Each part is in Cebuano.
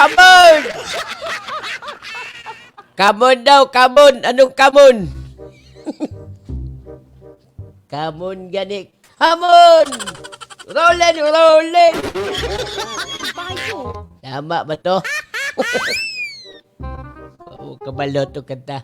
Come on! Come on daw, come on. Anong come on? Come on gani. Come on! Rolling, rolling! Tama ba to? Oo, kabalo to kanta.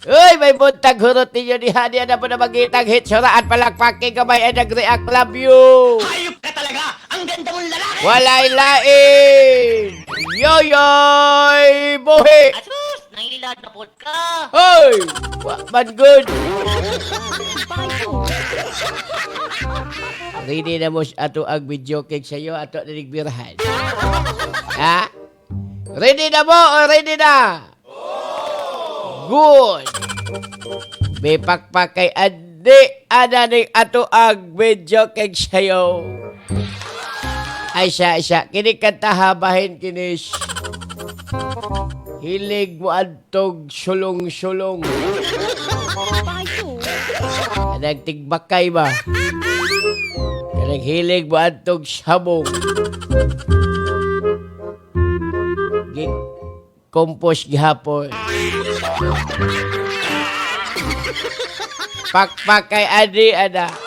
Uy, may buntag hurot ninyo ni Hani na po na magitang hit. Suraan palakpakin kamay ay nag-react. Love you! Hayop ka talaga! Ang ganda mong lalaki! Walay lain! Yoyoy! Buhi! Asus! Nangilad na pod ka! Hoy! Wa man good! Ready na mo ato ang video cake sa iyo, ato na nagbirahan. Ha? Ready na mo o ready na? Good! May pakpak kay Andi, ana ning ato ang video cake sa iyo. Ay siya, siya. Kini kanta habahin kinis. Hilig mo adtog sulong-sulong. Kanang tigbakay ba? Kanang hilig mo adtog sabong. Gi compose gihapon. Pakpak kay Adi ana.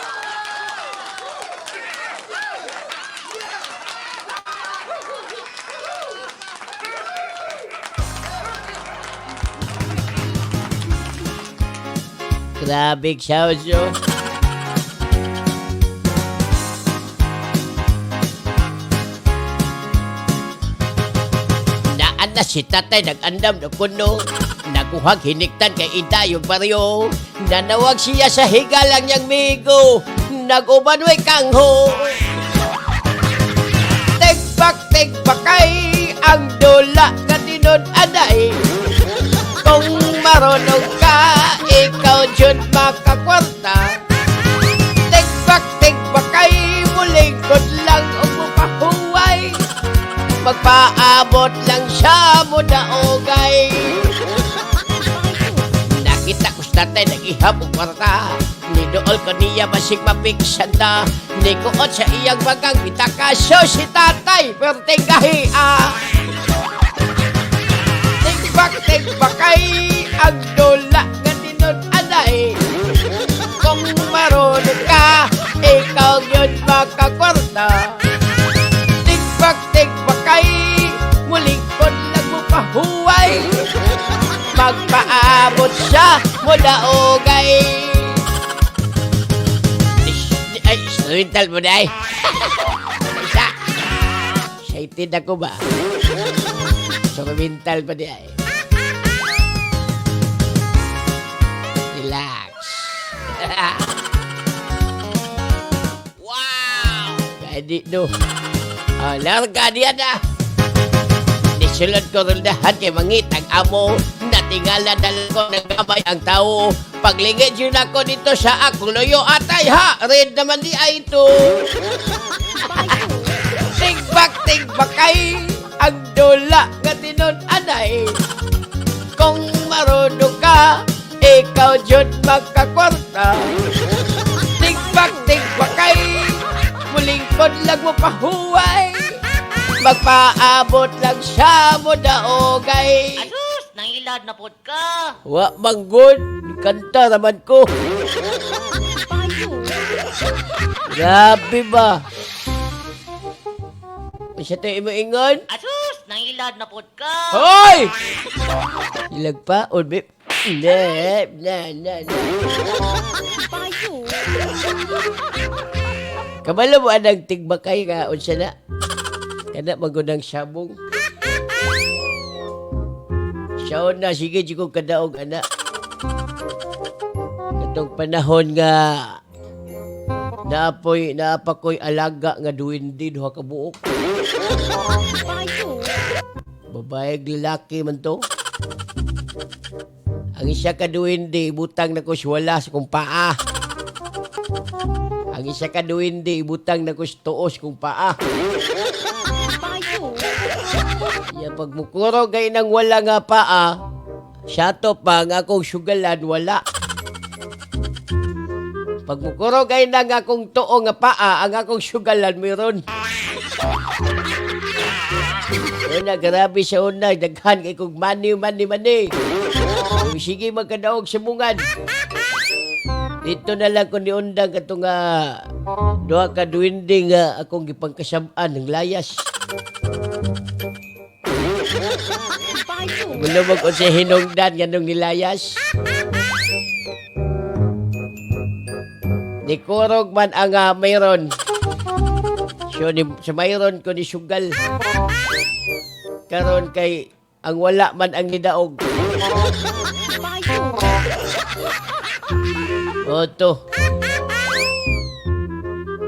Grabe siya, yo. Naan na si tatay nag-andam na kuno. Nakuhag hiniktan kay Idayog baryo. Nanawag siya sa higalang niyang migo. Nag-uban way kangho. Tigbak, tigbakay, ang dula nga tinud aday. Kung marunong ka, ikaw jud makakwarta. Tigbak, tigbakay, mulingkod lang og mupahuway. Magpaabot lang siya mo daogay. Nakita ko sa tatay nag-ihap og kwarta. Nidool ko niya basig mapiksan ta. Nikuot sa iyang bagang bitaka. So si tatay, perting gahia. Tigbak, tigbakay, ang dula nga tinud anay. Kung marunong ka, ikaw yun makakwarta. Tigbak, tigbakay, mulingkod lang mo pahuway. Magpaabot siya mo daogay. Ay, instrumental mo na ay. Isa. Excited ako ba? Instrumental pa di ay. Relax. Wow! Gadi no. Ah, larga diyan na. Nisulod ko rondahan kay mangitag amo. Natingala dala ko nagkamay ang tao. Paglingid yun ako dito sa akong loyo. Atay ha! Red naman di ay ito. Tigbak, tigbakay, ang dula nga tinud anay. Kung marunong ka, ikaw jud magkakwarta. Tigbak, tigbakay, mulingkod lang mo pahuway. Magpaabot lang siya mo daogay. Asus! Nangilad na pod ka! Wa manggod, kanta raman ko. Grabe ba? Siya tayo imo ingon? Asus! Nangilad na pod ka! Hoy! Ilag pa, unbi. Ne, na, na, na. Kabalo mo anang tigbakay ka, unsa na? Kana magunang sabong. Siya na, sige, di ko kadaog, ana. Katong panahon nga naapoy, naapakoy alaga nga duwindi duha ka buok. Babae lalaki man to. Ang isa ka duwindi, ibutang na ko sa wala sa kong paa. Ang isa ka duwindi, ibutang na ko sa tuos kong paa. Ya, pag mukuro gay nang wala nga paa, siya to pa ang akong sugalan, wala. Pag mukuro gay nang akong tuo nga paa, ang akong sugalan meron. Una, grabe sa una. Daghan kay kong money, money, money. Kung sige magkadaog sa bungan. Dito na lang ko niundang katong duha ka duwende nga akong gipangkasam-an ng layas. Mulubog ko sa hinungdan nga nung nilayas. Nikurog man ang mayroon. So, ni, sa mayroon ko ni sugal. Karon kay ang wala man ang nidaog. Oto.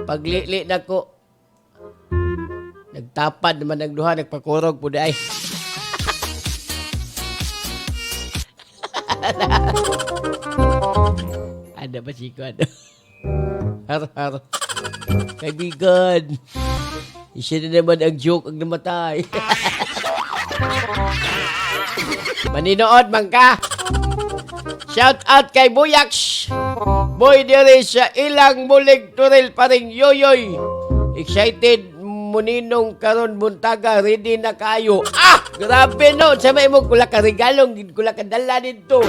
Paglili na ko. Nagtapad naman ang duha, nagpakurog po ay. Ano ba si ano? Har har. Kaibigan. Isa na naman ang joke ang namatay. Maninood man ka. Shout out kay Buyaks. Boy diri sa ilang mulig turil paring yoyoy. Excited muninong karon buntaga, ready na kayo. Ah, grabe no. Sa may mo kula ka regalong gid kula ka dala didto.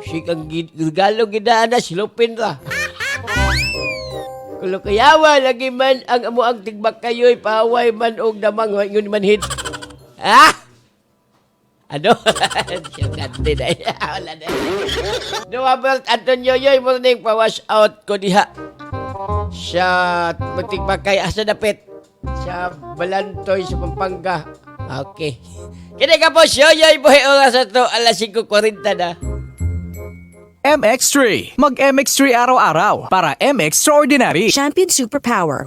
Sikang regalo gidaan na silupin ra. Kulo kayawa lagi man ang amo ang tigbak kayo'y paaway man og damang wa ingon manhid. Ah! Ano? Siya dati na. Wala na. Noabert Antonio Yoy, morning pa-wash out ko diha. Sa Magtigbakay, asa dapit? Sa Balantoy, sa Pampanga. Okay. Kini ka po, Yoyoy, buhi oras na to, alas 5:40 na. MX3. Mag MX3 araw-araw para MX Extraordinary. Champion Superpower.